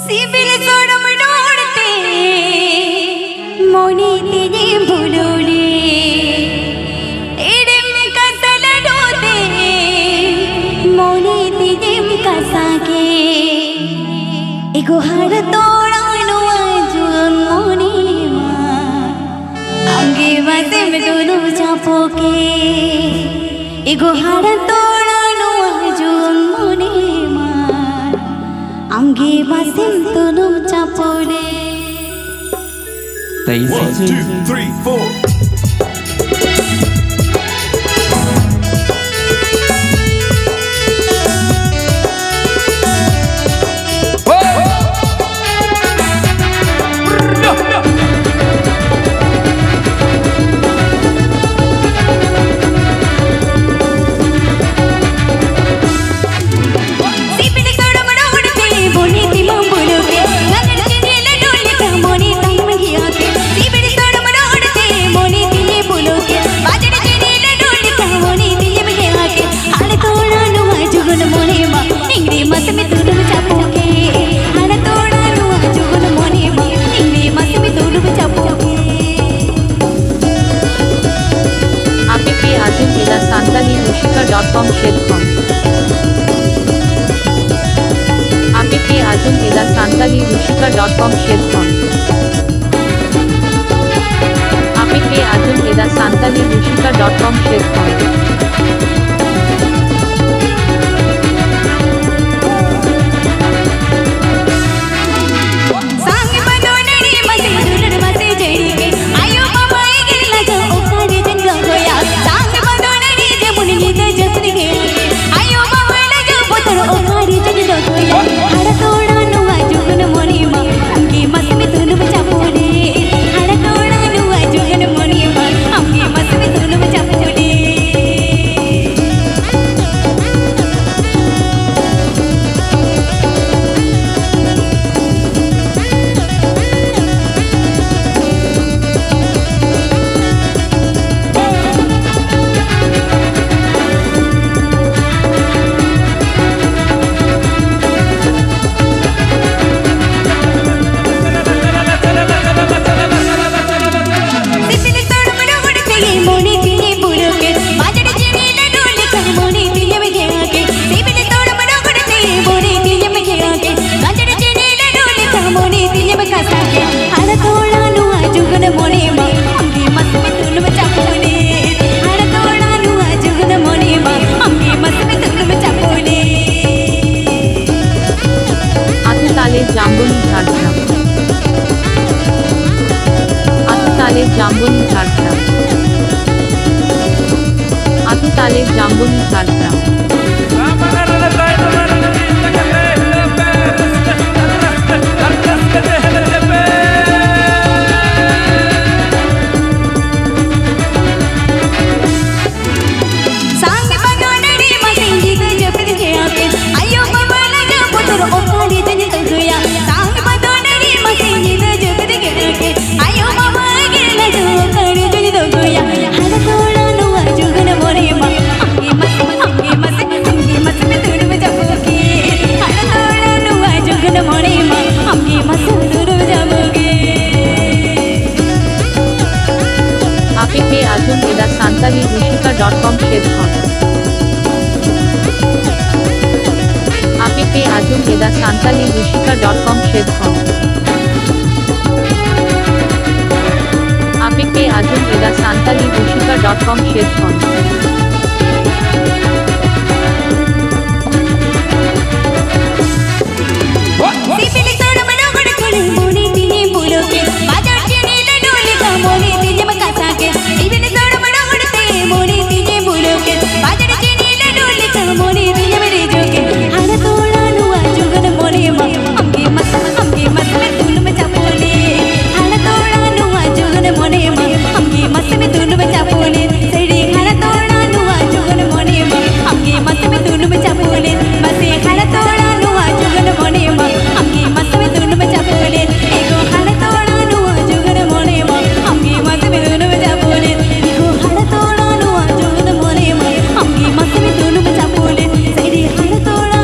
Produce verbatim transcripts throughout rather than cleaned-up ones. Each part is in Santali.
ᱥᱤᱵᱤᱞ ᱥᱚᱲᱚᱢ ᱨᱚᱲ ᱛᱮ ᱢᱚᱱᱮ ᱛᱤᱧᱮᱢ ᱵᱷᱩᱞᱟᱹᱣ ᱞᱮ᱾ ᱮᱲᱮᱢ ᱠᱟᱛᱷᱟ ᱞᱟᱹᱰᱩ ᱛᱮ ᱢᱚᱱᱮ ᱛᱤᱧᱮᱢ ᱠᱟᱥᱟ ᱠᱮ᱾ ᱮᱜᱳ ᱦᱟᱲ ᱛᱚᱲᱟ ᱱᱚᱣᱟ ᱡᱩᱣᱟᱹᱱ ᱢᱚᱱᱮ ᱢᱟ ᱟᱢᱜᱮ ᱵᱟᱥᱮᱢ ᱫᱩᱱᱩ ᱪᱟᱯᱚ ᱠᱮ᱾ ᱮᱜᱳ ᱦᱟᱲ ᱛᱚᱲᱟ ᱱᱚᱣᱟ ᱡᱩᱣᱟᱹᱱ ᱢᱚᱱᱮ ᱢᱟ ᱟᱢᱜᱮ ᱵᱟᱥᱮᱢ ᱫᱩᱱᱩ ᱪᱟᱯᱚ ᱞᱮ᱾ ᱛᱮᱭᱤᱥ One, two, three, four. ᱟᱯᱮ ᱯᱮ ᱟᱸᱡᱚᱢ ᱮᱫᱟ ᱥᱟᱱᱛᱟᱞᱤ ᱨᱩᱥᱤᱠᱟ ᱰᱚᱴ ᱠᱚᱢ ᱥᱮᱫ ᱠᱷᱚᱱ᱾ ᱟᱯᱮ ᱯᱮ ᱟᱸᱡᱚᱢ ᱮᱫᱟ ᱥᱟᱱᱛᱟᱞᱤ ᱨᱩᱥᱤᱠᱟ ᱰᱚᱴ ᱠᱚᱢ ᱥᱮᱫ ᱠᱷᱚᱱ᱾ ᱟᱯᱮ ᱯᱮ ᱟᱸᱡᱚᱢ ᱮᱫᱟ ᱥᱟᱱᱛᱟᱞᱤ ᱨᱩᱥᱤᱠᱟ ᱰᱚᱴ ᱠᱚᱢ ᱥᱮᱫ ᱠᱷᱚᱱ᱾ ᱥᱟᱝ ᱵᱟᱫᱚᱞ ᱨᱮ ᱢᱟᱥᱮ ᱫᱩᱞᱟᱹᱲ ᱢᱟᱥᱮ ᱡᱟᱹᱲᱤ ᱜᱮ, ᱟᱭᱳ ᱵᱟᱵᱟ ᱮᱜᱮᱨ ᱞᱟᱡᱟᱣ ᱚᱠᱟᱨᱮ ᱡᱟᱹᱱ ᱫᱚᱦᱚᱭᱟ᱾ ᱥᱟᱝ ᱵᱟᱫᱚᱞ ᱨᱮ ᱡᱮᱢᱚᱱ ᱧᱤᱫᱟᱹ ᱡᱟᱹᱥᱛᱤ ᱜᱮ, ᱟᱭᱳ ᱵᱟᱵᱟ ᱞᱟᱡᱟᱣ ᱵᱚᱛᱚᱨ ᱚᱠᱟᱨᱮ ᱡᱟᱹᱱ ᱫᱚᱦᱚᱭᱟ᱾ ᱦᱟᱲ ᱛᱚᱲᱟ ᱱᱚᱣᱟ ᱡᱩᱜᱩᱱ ᱢᱚᱱᱮ ᱢᱟ, ᱟᱢᱜᱮ ᱢᱟᱥᱮ ᱢᱮ ᱫᱩᱞᱩᱢ ᱪᱟᱯᱚᱞᱮ᱾ ᱦᱟᱲ ᱛᱚᱲᱟ ᱱᱚᱣᱟ ᱡᱩᱜᱩᱱ ᱢᱚᱱᱮ ᱢᱟ, ᱟᱢᱜᱮ ᱢᱟᱥᱮ ᱢᱮ ᱫᱩᱞᱩᱢ ᱪᱟᱯᱚᱞᱮ᱾ ᱛᱤᱧᱮᱢ ᱠᱟᱥᱟ ᱜᱮ, ᱦᱟᱲ ᱛᱚᱲᱟ ᱱᱚᱣᱟ ᱡᱩᱜᱽ ᱨᱮ ᱢᱚᱱᱮ ᱢᱟ, ᱟᱢᱜᱮ ᱢᱟᱥᱮ ᱢᱮ ᱛᱩᱞᱩᱢ ᱪᱟᱯᱚᱞᱮ᱾ ᱦᱟᱲ ᱛᱚᱲᱟ ᱱᱚᱣᱟ ᱡᱩᱜᱽ ᱨᱮ ᱢᱚᱱᱮ ᱢᱟ, ᱟᱢᱜᱮ ᱢᱟᱥᱮ ᱢᱮ ᱛᱩᱞᱩᱢ ᱪᱟᱯᱚᱞᱮ᱾ ᱟᱛᱩ ᱛᱟᱞᱮ ᱡᱟᱢᱵᱚᱱᱤ ᱡᱷᱟᱲᱜᱨᱟᱢ᱾ ᱟᱛᱩ ᱛᱟᱞᱮ ᱡᱟᱢᱵᱚᱱᱤ ᱡᱷᱟᱲᱜᱨᱟᱢ᱾ ᱟᱛᱩ ᱛᱟᱞᱮ ᱡᱟᱢᱵᱚᱱᱤ ᱡᱷᱟᱲᱜᱨᱟᱢ᱾ ᱥᱟᱝ ᱵᱟᱫᱚᱱ ᱨᱮ ᱢᱟᱥᱮ ᱧᱤᱫᱟᱹ ᱡᱟᱹᱯᱤᱫ ᱪᱮᱬᱮ ᱟᱯᱮ, ᱟᱭᱳ ᱵᱟᱵᱟ ᱞᱟᱡᱟᱣ ᱵᱚᱛᱚᱨ ᱚᱠᱟ ᱨᱮ ᱡᱟᱹᱱᱤᱡ ᱛᱟᱹᱜᱩᱭᱟ᱾ ᱥᱟᱝ ᱵᱟᱫᱚᱱ ᱨᱮ ᱢᱟᱥᱮ ᱧᱤᱫᱟᱹ ᱡᱟᱹᱯᱤᱫ ᱪᱮᱬᱮ ᱟᱯᱮ, ᱟᱭᱳ ᱵᱟᱵᱟ ᱜᱮ ᱞᱟᱡᱟᱣ ᱚᱠᱟ ᱨᱮ ᱡᱟᱹᱱᱤᱡ ᱛᱟᱹᱜᱩᱭᱟ᱾ ᱦᱟᱲ ᱛᱚᱲᱟ ᱱᱚᱣᱟ ᱡᱩᱜᱽ ᱨᱮ ᱢᱚᱱᱮ ᱢᱟ, ᱟᱢᱜᱮ ᱢᱟᱥᱮ, ᱟᱢᱜᱮ ᱢᱟᱥᱮ, ᱟᱢᱜᱮ ᱢᱟᱥᱮ ᱢᱮ ᱛᱩᱞᱩᱢ ᱪᱟᱯᱚᱞᱮ᱾ ᱦᱟᱲ ᱛᱚᱲᱟ ᱱᱚᱣᱟ ᱡᱩᱜᱽ ᱨᱮ ᱢᱚᱱᱮ ᱢᱟ, ᱟᱢᱜᱮ ᱢᱟᱥᱮ ᱢᱮ ᱛᱩᱞᱩᱢ ᱪᱟᱯᱚᱞᱮ᱾ ᱟᱯᱮ ᱯᱮ ᱟᱸᱡᱚᱢ ᱮᱫᱟ ᱥᱟᱱᱛᱟᱞᱤ ᱨᱩᱥᱤᱠᱟ ᱰᱚᱴ ᱠᱚᱢ ᱥᱮᱫ ᱠᱷᱚᱱ᱾ ᱟᱯᱮ ᱯᱮ ᱟᱸᱡᱚᱢ ᱮᱫᱟ ᱥᱟᱱᱛᱟᱞᱤ ᱨᱩᱥᱤᱠᱟ ᱰᱚᱴ ᱠᱚᱢ ᱥᱮᱫ ᱠᱷᱚᱱ᱾ ᱟᱯᱮ ᱯᱮ ᱟᱸᱡᱚᱢ ᱮᱫᱟ ᱥᱟᱱᱛᱟᱞᱤ ᱨᱩᱥᱤᱠᱟ ᱰᱚᱴ ᱠᱚᱢ ᱥᱮᱫ ᱠᱷᱚᱱ᱾ ᱥᱤᱵᱤᱞ ᱥᱚᱲᱚᱢ ᱨᱚᱦᱚᱲ ᱠᱷᱟᱹᱞᱤ ᱢᱚᱱᱮ ᱛᱤᱧᱮ ᱯᱩᱨᱟᱹᱣ ᱠᱮᱫ᱾ ᱵᱟᱡᱟᱨ ᱪᱤᱱᱤ ᱞᱟᱹᱰᱩ ᱞᱮᱠᱟ ᱢᱚᱱᱮ ᱛᱤᱧᱮᱢ ᱠᱟᱥᱟ ᱠᱮᱫ᱾ ᱥᱤᱵᱤᱞ ᱥᱚᱲᱚᱢ ᱨᱚᱦᱚᱲ ᱛᱮ ᱢᱚᱱᱮ ᱛᱤᱧᱮ ᱯᱩᱨᱟᱹᱣ ᱠᱮᱫ᱾ ᱵᱟᱡᱟᱨ ᱪᱤᱱᱤ ᱞᱟᱹᱰᱩ ᱞᱮᱠᱟ ᱢᱚᱱᱮ ᱛᱤᱧᱮᱢ ᱨᱤᱡᱷᱟᱹᱣ ᱠᱮᱫ᱾ ᱦᱟᱲ ᱛᱚᱲᱟ ᱱᱚᱣᱟ ᱡᱩᱜᱽ ᱨᱮ ᱢᱚᱱᱮ ᱢᱟ, ᱟᱢᱜᱮ ᱢᱟᱥᱮ, ᱟᱢᱜᱮ ᱢᱟᱥᱮ ᱢᱮ ᱛᱩᱞᱩᱢ ᱪᱟᱯᱚᱞᱮ᱾ ᱦᱟᱲ ᱛᱚᱲᱟ ᱱᱚᱣᱟ ᱡᱩᱜᱽ ᱨᱮ ᱢᱚᱱᱮ ᱢᱟ, ᱟᱢᱜᱮ ᱢᱟᱥᱮ ᱢᱮ ᱛᱩᱞᱩᱢ ᱪᱟᱯᱚᱞᱮ᱾ ᱥᱟᱹᱲᱤ ᱦᱟᱲ ᱛᱚᱲᱟ ᱱᱚᱣᱟ ᱡᱩᱜᱽ ᱨᱮ ᱢᱚᱱᱮ ᱢᱟ, ᱟᱢᱜᱮ ᱢᱟᱥᱮ ᱢᱮ ᱛᱩᱞᱩᱢ ᱪᱟᱯᱚᱞᱮ᱾ ᱢᱟᱥᱮ ᱦᱟᱲ ᱛᱚᱲᱟ ᱱᱚᱣᱟ ᱡᱩᱜᱽ ᱨᱮ ᱢᱚᱱᱮ ᱢᱟ, ᱟᱢᱜᱮ ᱢᱟᱥᱮ ᱢᱮ ᱛᱩᱞᱩᱢ ᱪᱟᱯᱚᱞᱮ᱾ ᱮᱜᱳ ᱦᱟᱲ ᱛᱚᱲᱟ ᱱᱚᱣᱟ ᱡᱩᱜᱽ ᱨᱮ ᱢᱚᱱᱮ ᱢᱟ, ᱟᱢᱜᱮ ᱢᱟᱥᱮ ᱢᱮ ᱛᱩᱞᱩᱢ ᱪᱟᱯᱚᱞᱮ᱾ ᱮᱜᱳ ᱦᱟᱲ ᱛᱚᱲᱟ ᱱᱚᱣᱟ ᱡᱩᱜᱽ ᱨᱮ ᱢᱚᱱᱮ ᱢᱟ, ᱟᱢᱜᱮ ᱢᱟᱥᱮ ᱢᱮ ᱛᱩᱞᱩᱢ ᱪᱟᱯᱚᱞᱮ᱾ ᱥᱟᱹᱲᱤ ᱦᱟᱲ ᱛᱚᱲᱟ,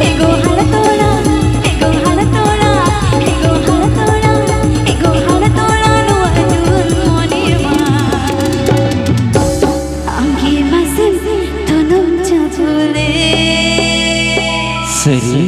ᱮᱜᱳ ᱦᱟᱲ ᱛᱚᱲᱟ, ᱮᱜᱳ ᱦᱟᱲ ᱛᱚᱲᱟ, ᱮᱜᱳ ᱦᱟᱲ ᱛᱚᱲᱟ, ᱮᱜᱳ ᱦᱟᱲ ᱛᱚᱲᱟ ᱱᱚᱣᱟ ᱡᱩᱜᱽ ᱨᱮ ᱢᱚᱱᱮ ᱢᱟ, ᱟᱢᱜᱮ ᱢᱟᱥᱮ ᱛᱩᱞᱩᱢ ᱪᱟᱯᱚᱞᱮ᱾ ᱥᱟᱹᱨᱤ